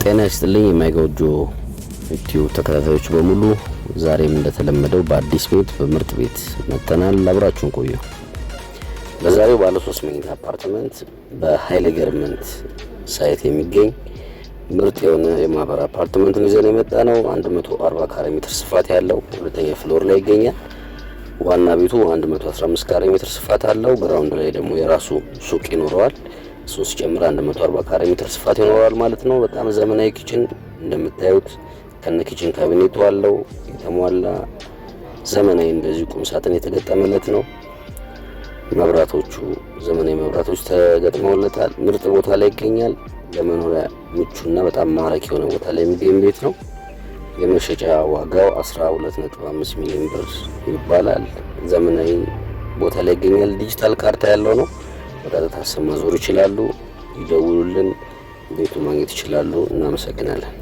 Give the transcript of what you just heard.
ጤና ይስጥልኝ የማይጎጆ ዩቲዩብ ተከታታዮች በሙሉ፣ ዛሬም እንደተለመደው በአዲስ ቤት በምርጥ ቤት መጥተናል። አብራችሁን ቆዩ። በዛሬው ባለ 3 መኝታ አፓርትመንት በሀይሌ ገርመንት site የሚገኝ ምርጥ የሆነ የማህበር አፓርትመንት ይዘን የመጣነው። 140 ካሬ ሜትር ስፋት ያለው ሁለተኛ floor ላይ ይገኛል። ዋና ቤቱ 115 ካሬ ሜትር ስፋት አለው። Ground ላይ ደግሞ የራሱ ሱቅ ይኖረዋል። እሱን ሲጨምር 140 ካሬ ሜትር ስፋት ይኖረዋል ማለት ነው። በጣም ዘመናዊ kitchen እንደምታዩት ከነ kitchen cabinet ኡ አለው። የተሟላ ዘመናዊ እንደዚህ ቁም ሳጥን የተገጠመለት ነው። መብራቶቹ ዘመናዊ መብራቶች ተገጥመውለታል። ምርጥ ቦታ ላይ ይገኛል። ለመኖሪያ ምቹና በጣም ማራኪ የሆነ ቦታ ላይ የሚገኝ ቤት ነው። የመሸጫ ዋጋው 12.5 ሚሊዮን ብር ይባላል። ዘመናዊ ቦታ ላይ ይገኛል። ዲጂታል ካርታ ያለው ነው። በቀጥታ ስም ማዞር ይችላሉ። ይደውሉልን፣ ቤቱ ማግኘት ይችላሉ። እናመሰግናለን።